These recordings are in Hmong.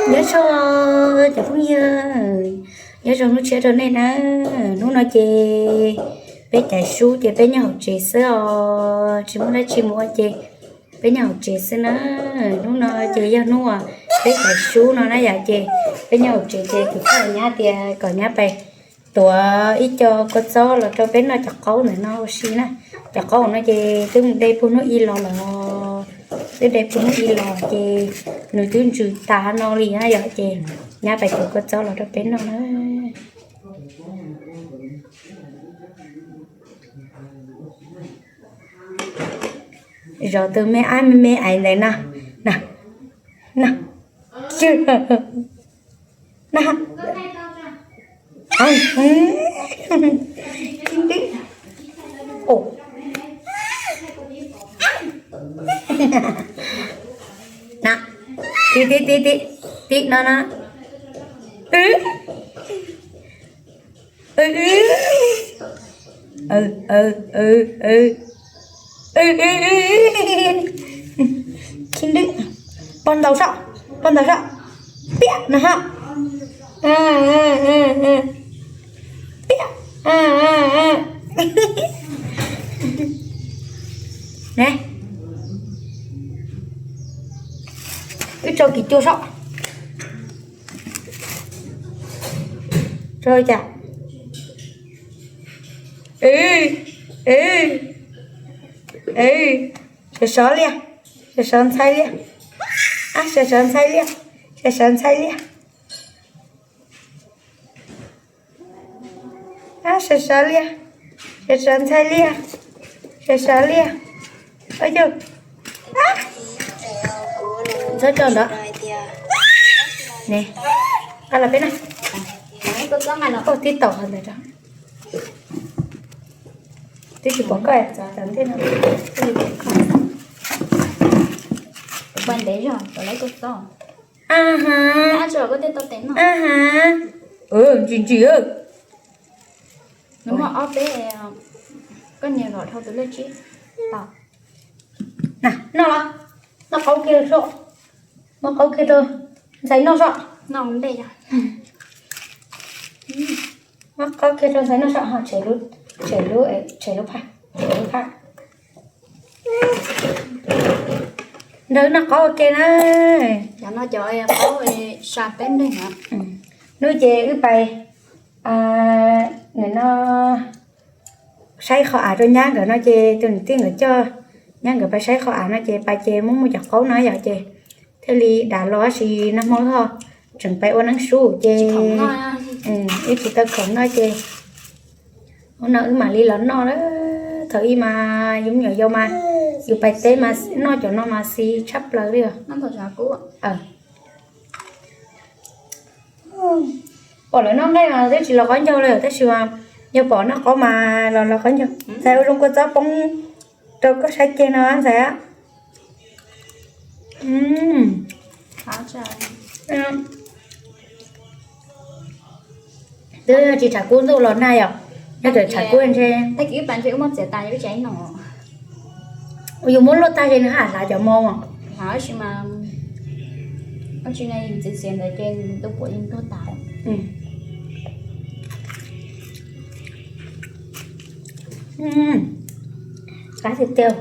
Nyob zoo cov phooj ywg, nyob zoo hnub tshiab rau nej na. Hnub no ces peb caiv sub ces peb nyob hauv tsev xwb os, tsis muaj dab tsi mus ua ces peb nyob hauv tsev xwb na. Hnub no ces yog hnub uas peb caiv sub no na yom, ces peb nyob hauv tsev ces kuv txoj nyab tias kom nyab pais tuav ib co kua txob los rau peb noj cov qaub ntawm no ua si na. Cov qaub no ces twb mus de puag hnub ib los lawm, twb de puag hnub ib los ces nws twb ntsws tas no li na yom, ces nyab pais tuav kua txob los rau peb noj na. Zov tus me ab me me ais ntawd no, no, no, no, no, ti ti ti ti ti no no. Khib dwb, pog ntaus soj, pog ntaus soj, piam no ha, piam, ne, wb tso kiv cua soj, tso cas, sawv sov liaj, sawv sov ntxhais liaj, sawv sov ntxhais liaj, sawv sov ntxhais liaj. Sawv sov liaj, sawv sov ntxhais liaj, sawv sov liaj. Ua yog, txhob tso ntawd. Ne, nqa los peb na. Ua tib taum qhov ntawd rau. Twb tsis pom koj txav ntej no. Ua ntev zog, tau lawv tuaj txog. Aha, aha, ntsis ntsis. Nws muaj ob peb, koj nias kom dhau tus lej tsib tau. Na, noj los, noj qaub kiag soj, muab qaub kiag rau ntxhais noj soj. Noj ntej yog. Muab qaub kiag rau ntxhais noj soj ho tshem lub, tshem lub, tshem lub phaj, tshem lub phaj. Nrog wb noj qaub ua ke na. Cov no cov qaub sa peb nteeg na. Hnub ces wb pais, nim no saib qhov av rau nyab nkawd no ces tus niam tij nkawd coj nyab nkawd pais saib qhov av no ces pais ces muaj muaj cov qaub no yom ces thiaj li dav los tab sis nag hmo ho tseem pais ua neeb sub ces wb tsis tau khoom noj ces hnub no wb mam li los noj na. Thaum ub mas yus me nyuam yaus mas yus pais teb mas noj cov no mas xis tshaj plaws li os. Pom lawv noj nqaij mas twb tsis los qaub ncaug li tab sis mas yog pom noj qaub mas los los qaub ncaug. Ntxhais ua zoo kua txob poob rau koj saib kiag no ntxhais. Twb tsis tshav kub ntuj los nag yom, yog txawm tshav kub ntshe, tag kis wb pais ntshe wb muab txiav tas wb tsis noj. Yus muab luaj tag ces nws haj hlav cov mo. Hlav tab sis mas, tab sis ne yus txiav txiav ntawd ces nws tus puav yeej tuag tas. Qab tiag tiag.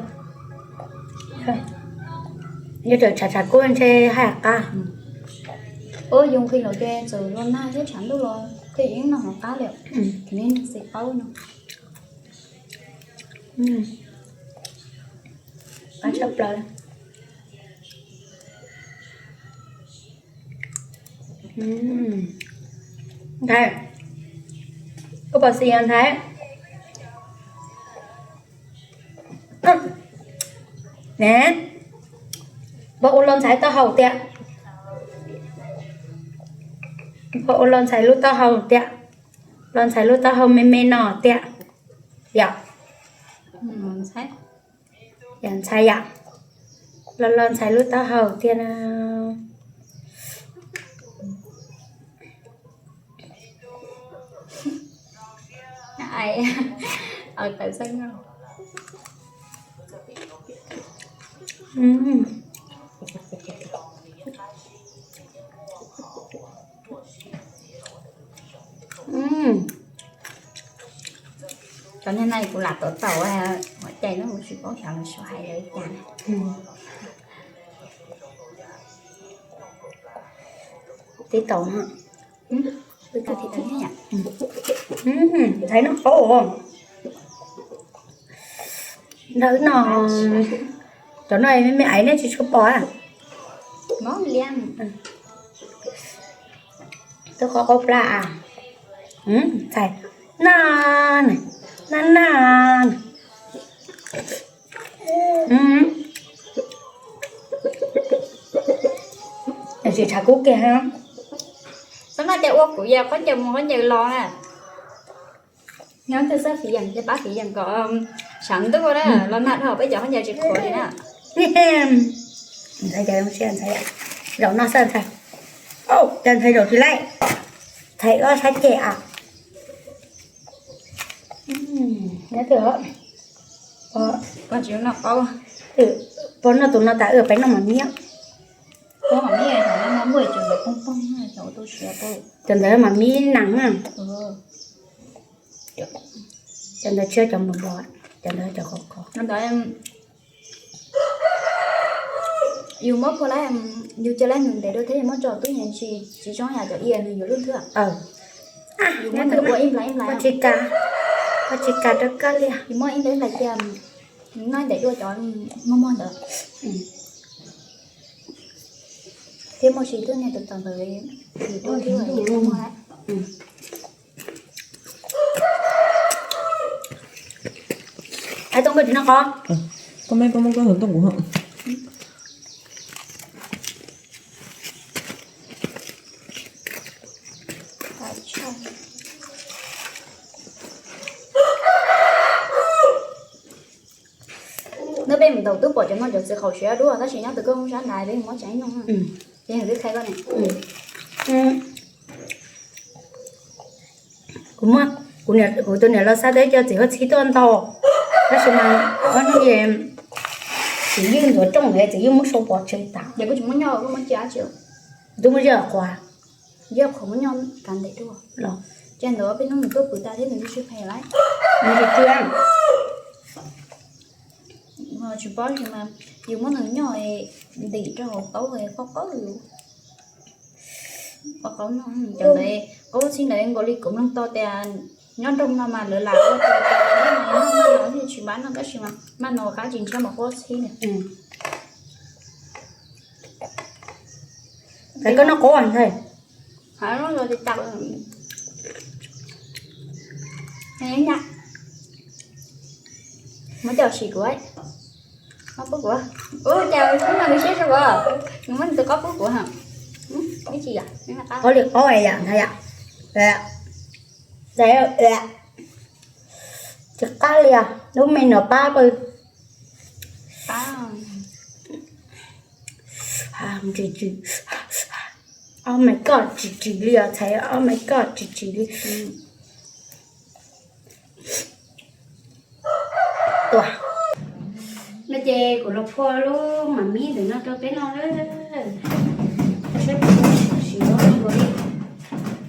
Yog txawm tshav tshav kub ntshe haj qab. Ua yus nqhis los ces txawm los nag thiab tshav ntuj los thiaj yeej noj qab li. Nws xis qaub no. Qab tshaj plaws. Ntxhais, koj puas xis os ntxhais? Ne, puas ua los ntxhais taub hau tiag? Puas ua los ntxhais lub taub hau tiag? Los ntxhais lub taub hau me me no tiag? Yom, yom ntxhais yom, los los ntxhais lub taub hau tiag na. Hnub no kuv lam tuav tau ua cai no kuv tsis paub xyov lawv suav hais li cas. Tib tau no. Ntxhais no qaub os. Ntawm no, cov no me me aiv nej tsis tshua pom. Twb qhov qaub plab a. Ntxhais, na, na na. Tsis tshav kub kiag. Xav mas tias ua kuv yog khaub ncaws mus khaub ncaws los na. Nyob twg xab fiv yeem thiab pab fiv yeem kom sawv ntuj na, los nag dhau peb cov khaub ncaws tsis qhuav li na. Ntxhais, zaum no xwb ntxhais. Cas ntxhais zaum tsis laij, ntxhais ob sab ceg a. Nyob twg os. Pog noj tus no tas wb peb noj mam miab. Cov ntawd mam miab nas na. Cov ntawd tsis yog cov mus npog, cov ntawd cov khov kho. Yus muab phua laib, yus cia laib nws ntev dua thiab yus muab tso tub yees tsis, tsis zoo yam cov ia nws yuav luj nthwb. Yus muab nws ua ib nplais ib nplais. Koj tsis kas, koj tsis kas rau koj li. Yus muab ib nplais ib nplais cia, noj ntev dua cov muag muag ntawd. Thiab muaj tsis twg niag tus tau ntawd li, yus tuaj thiab muag muag lawm. Ai, Tooj, koj tsis noj qos? Koj me koj muab koj tus Tooj kuv hos. Hnub peb mus ntaus twb pom cov no cov txiv qaub siav dua tab sis nyob twb koj muab sab ntais peb muab tsev noj. Ces twb khai koj ne. Kuv muab, kuv tus niam laus xa tau ib co txiv huab txhib tuaj ntau, tab sis mas ob hnub txiv ywj ntxuav rooj, txiv ywj muab sau pov tseg tas. Twb muab zaj qhuav, zaj qhuav muab noj kav ntev dua los. Ces ntawd peb hnub nws tuaj pw tas thiab nws tsis phem lawm. Nws tsis pw. Tsis paub tsis mas yus muab nws nyob ntim rau hauv qaub, qaub qaub yus. Qaub qaub no, cov ntawd qaub txhib ntawd nkaus li kuv mloog tau tias nyob nroog no mas lawv lam ua tau, tsis pab no tab sis mas maj no qab tsis ntshiab mas qaub txhib na. Koj noj qaub ntag. Muab coj sim kuv, muab pub kuv. Ua cas hnub no nws siab zoo, nws muab nws tus qaub pub kuv. Ib tsis yam, qaub li qaub yam ntag yom. Tsis qab li os, lub me no pab pw. Oh my god, tsis tsim li os txhais, oh my god, tsis tsim li. Tuaj, no ces kuv los phua lub mam mib ntawm no rau peb noj lawm. Saib puas siav, siav zoo nkaus li.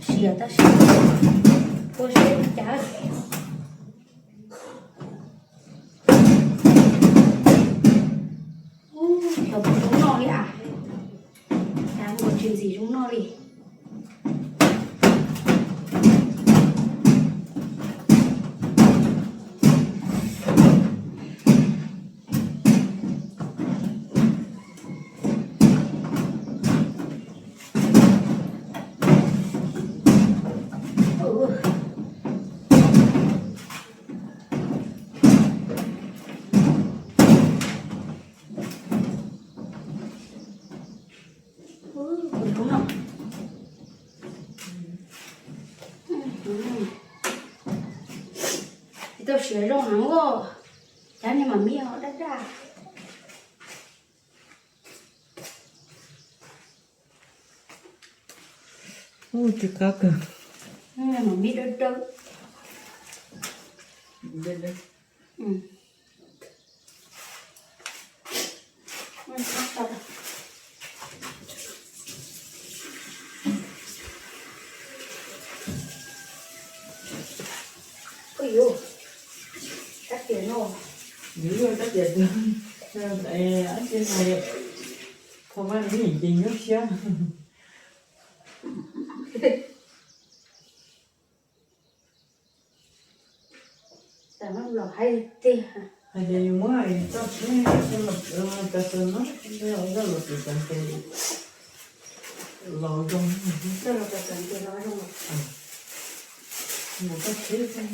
Siav tab sis puas siav li cas. Xyov puas zoo noj li as. Cas ua tsis ntxim zoo noj li. Tsis tau siav zoo heev os, cov niag mam mib ho daj daj. Ub, tsis qab kawg. Mam mib dawb dawb. Ui yuv, Yus yog kab tias, ab tsi hais, qhov vaj nws ces nyuaj siab. Tam no los hais tiag. Hais tias yus muab txoj tsheb coj los, cov txawv no, coj los txog tom tes, los zoo, coj los txog tom tes los zoo. Mus txoj tsheb xwb.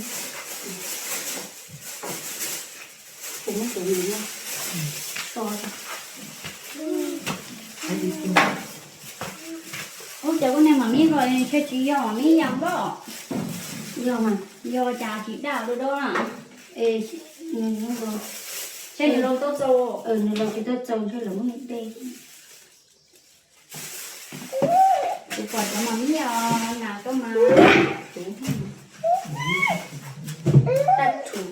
Kuv muab tus nim no so. Ub, cas kuv niag mam mi nkaus ntshe tsis yog mam mi yas npoj. Yog mas, yog cas tsis daj dua dua na. Es nws, nws los tsis tau txaus, ntshe lawv muab nws de. Kuv pom cov mam mi os, nas koj mas, kuv, taj tsuv.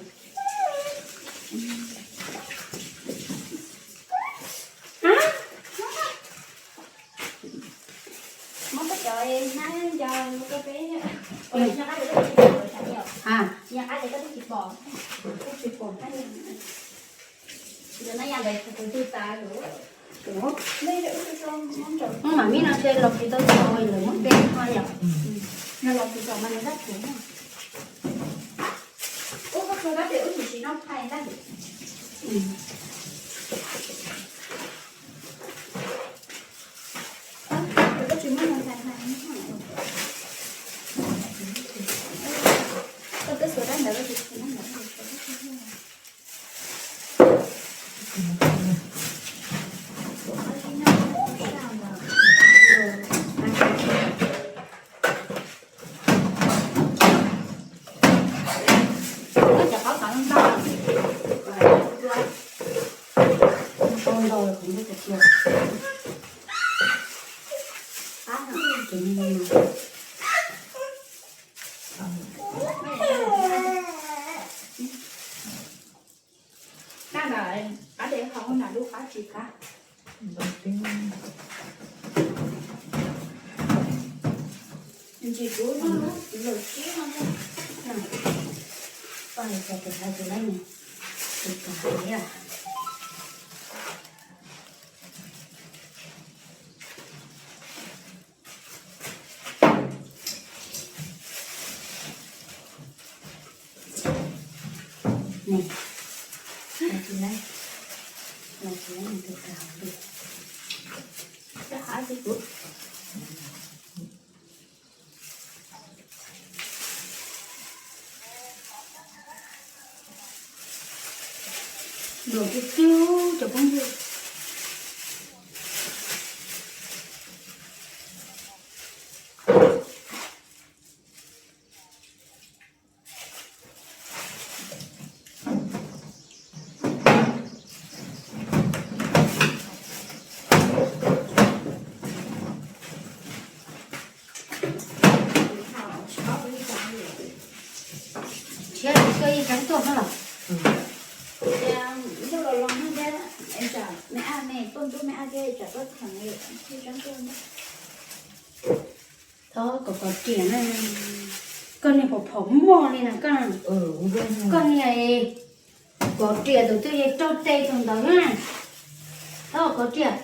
Muab koj cov hnab nco koj peb, nco qab ces koj twb tsis pom, nco qab ces koj twb tsis pom, koj tsis pom hnab. Nco na yam ntawd kuv twb tas lawm. Muab mam mi no ntshe los tsis tau txaus lawv muab de ho yom. Nws los tsis txaus mas nws dab tsuv na. Ub, koj txhua kab ces wb tsis tsis noj phai ntag. Koj tsis muaj ntxhais ntxhais, koj twb xuas dab ntawd koj tsis tsis noj ntawd. Koj cov qhov tod ntau, ntau los kuv muab cov tiag. Dab ntawd qab de ho nram lub qab tsis qab. Ntsis kuv noj lub lawm siab no. Poj niam txog tus hais tus lab nws, tus kag hais. Nws, los tsis laib, los tsis laib nws tus kag hauv pes. Koj hav tsis kuv. Luam tiag tiag cov phooj ywg. Thiab tsis tuaj ib cov tuaj no los? Thov kom kov riam na. Koj niag phom phom moj li na koj. Koj niag kov riam tus twg ces raug tes tus ntawd na. Thov kov riam.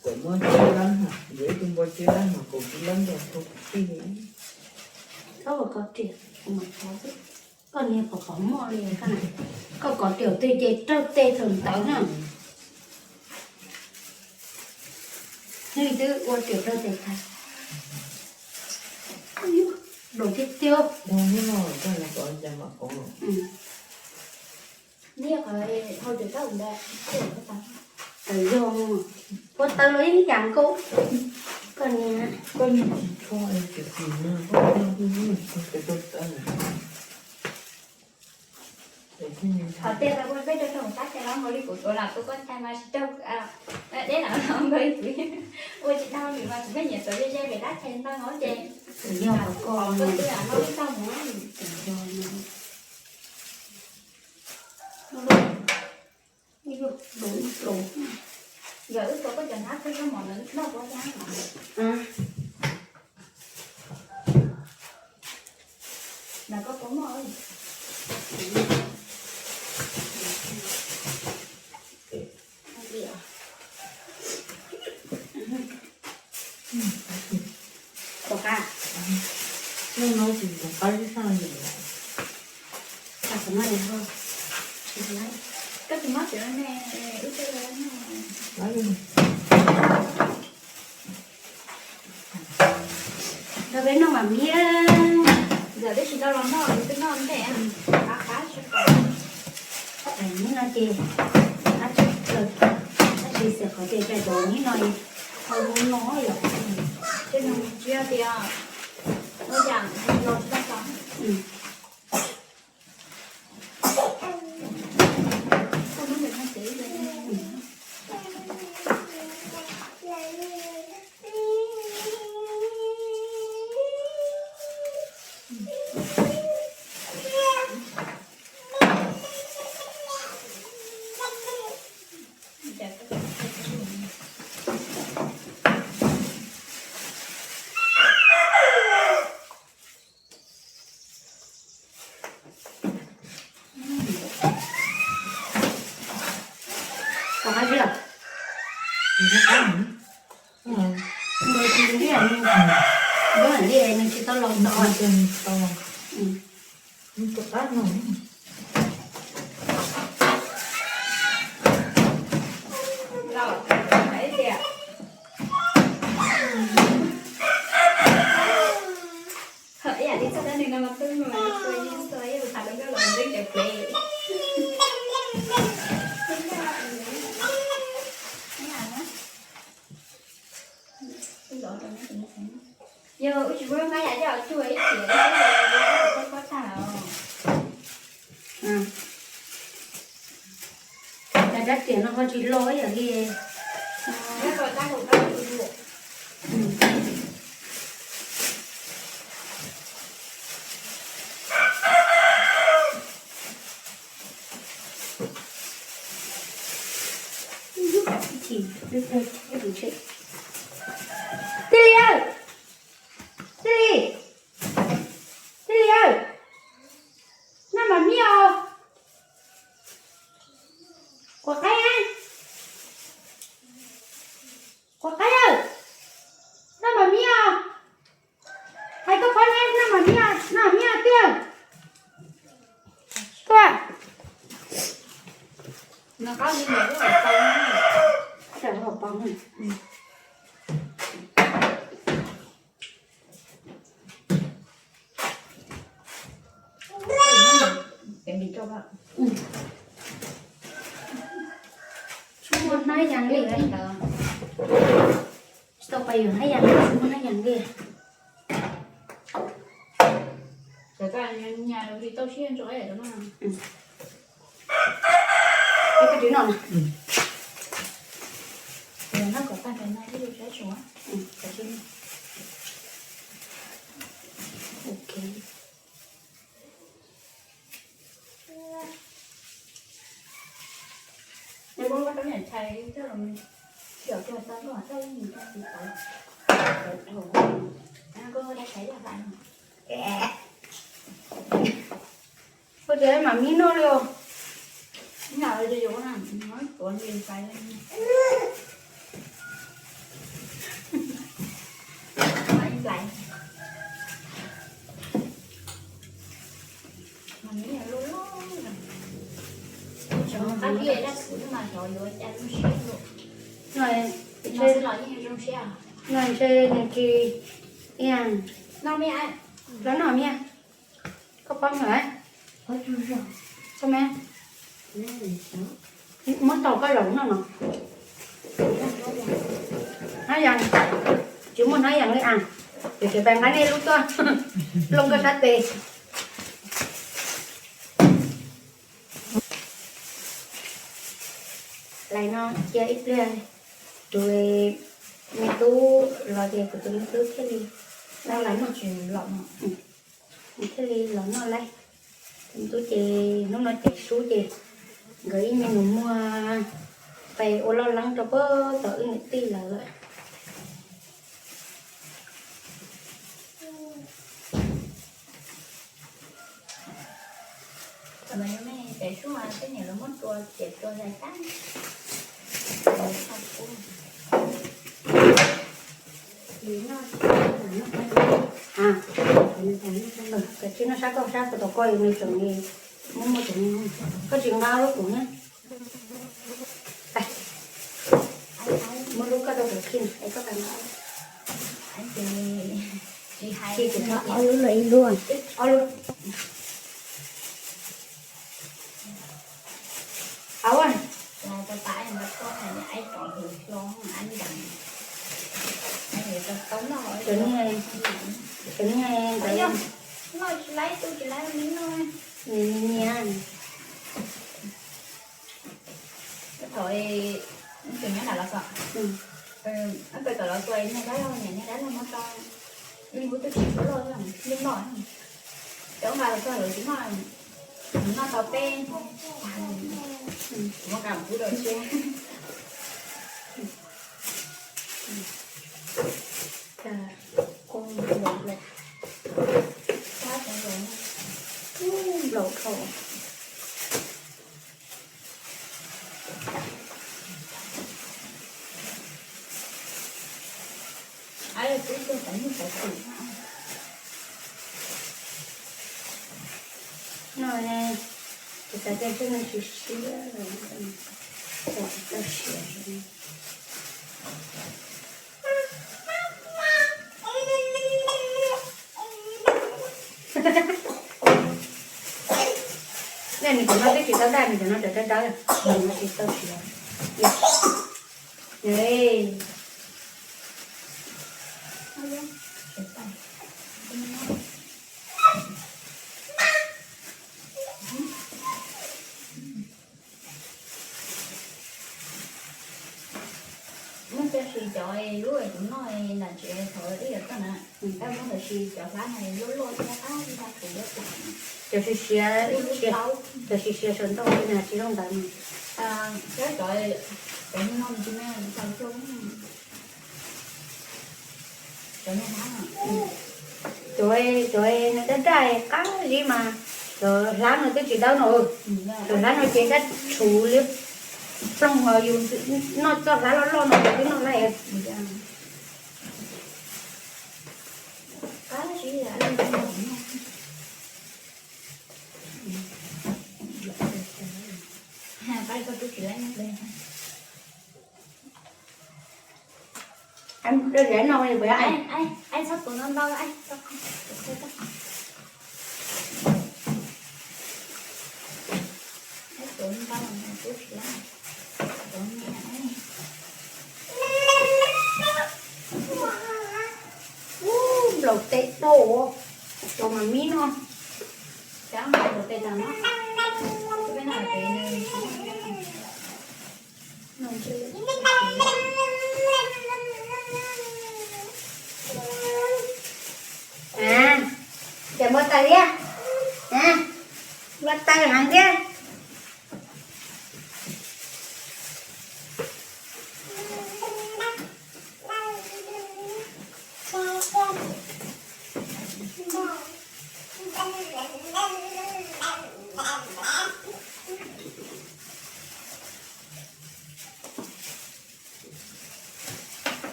Kuv muab tsib lab, yuav ib tug npua tsib lab mas kaum tsib lab nkaus rau kuv tij li. Koj ua kov riam, kuv mam thov xwb. Koj niag phom phom moj li koj na. Koj kov riam twg ces raug tes thaum ntawd na. Nws twb ua riam raug tes tag. Doom tiag tiag. Yog, puab tawv los ib yam nkaus. Koj niag, koj niag tsis tshua, tsis tshua, tsis tshua. Thaum tias tau peb rau rau tab sis los nkaus li kuv tuav los tus koj ntshai mas tsis raug, deb los nkaus li kuv ua tsis tau li mas kuv pheej nyiam tuav ze ze pem dab tsi ntau no ces. Yog koj, koj twb los noj ib tag mus. Yog wb tuav koj cov hnab koj mom noj puas tau? Koj tsis muab cov me wb tej. Nrog peb noj mas miab, ntxawm twb tsis tau los noj, twb noj ntej, qab qab tsis pom. Nim no ces, tab sis xiam qhov tias cov nim no ho hu no yom, ces nws tsis yog tias ua cas los tsis tau tau. Kom qab thiab. Nws tsis ntiag, nws tsis tau los no. Nws tsis tau los. Nws tus qab no. Ib yam li txoj dab neeg no mas twb mus txog ib tus tham rau koj los ntev cov plev. Yog wb tsis muab mab yam coj cuag ib tiam, pob tag os. Cov rab riam no ho tsis loj ib yam li. Tij Lis, Tij Lis, Tij Lis, noj mas miab os. Quav qaib, quav qaib, noj mas miab os. Hais koj pab noj mas miab, noj mas miab tiag. Tuaj. Tsis muaj hnab yas li. Tsis tau pais yuav hnab yas, tsis muaj hnab yas li. Koj tsis noj na. Ok. Ua tias mam mib noj li os. No ntshe nws tsis, los noj miag. Koj paub lawm, muab tau koj zaum noj no. Hnab yas, tsis muaj hnab yas li as, ces tseem pais nqa nej lub tuaj looj koj sab tes. Lais no cia ib pliag, tus me tub los ces kuv tus me tub thiaj li los noj, thiaj li los noj lauj. Tus me tub ces hnub no ces sub ces nkawd ib me nus muag pais ua loj leeb rau puag tom wb niam tij lawm. Koj tsis noj sab koj, sab puag tom koj nws tseem li Muab muab cov no, koj tsis nqa lub kuv na. Muab lub koj rau kuv khi es koj nqa. Khi kuv ob lub los ib lub. Ob lub. Hauv. Cov niag, cov niag ntawd nyias. Thaum tseem nyob nram Los Xos, peb tawm los txog niag dab laug, niam niag dab laug muab tau ib lub twb tsis tshua loj, lub loj, cov nqa los txog lawv tsis noj, noj tau peb, kuv muab nqa mus pub rau siab. Nplaum dhau. No ne, kuv xav tias tej no siav siab, tsis tau siav. Ne, nws cov no twb tsis tau daj, nws cov no tseem dawb dawb, nws tsis tau siav. Muab cov siav cov lub kuv noj nram tsev thaum ib yam koj na, muab cov siav cov hlab no loj loj thiab qab li kuv lub. Cov siav siav, cov siav siav saum ntoo na tsis zoo ntawd. Cov, cov no daj daj qab zib mas, cov hlab no twb tsis dawb no. Cov hlab no ces daj tshuv li ploog os, yus noj txoj hlab loj loj no twb noj laj. Ub, nplaum tes dua, cov mas mib no. Cov nplaum tes no.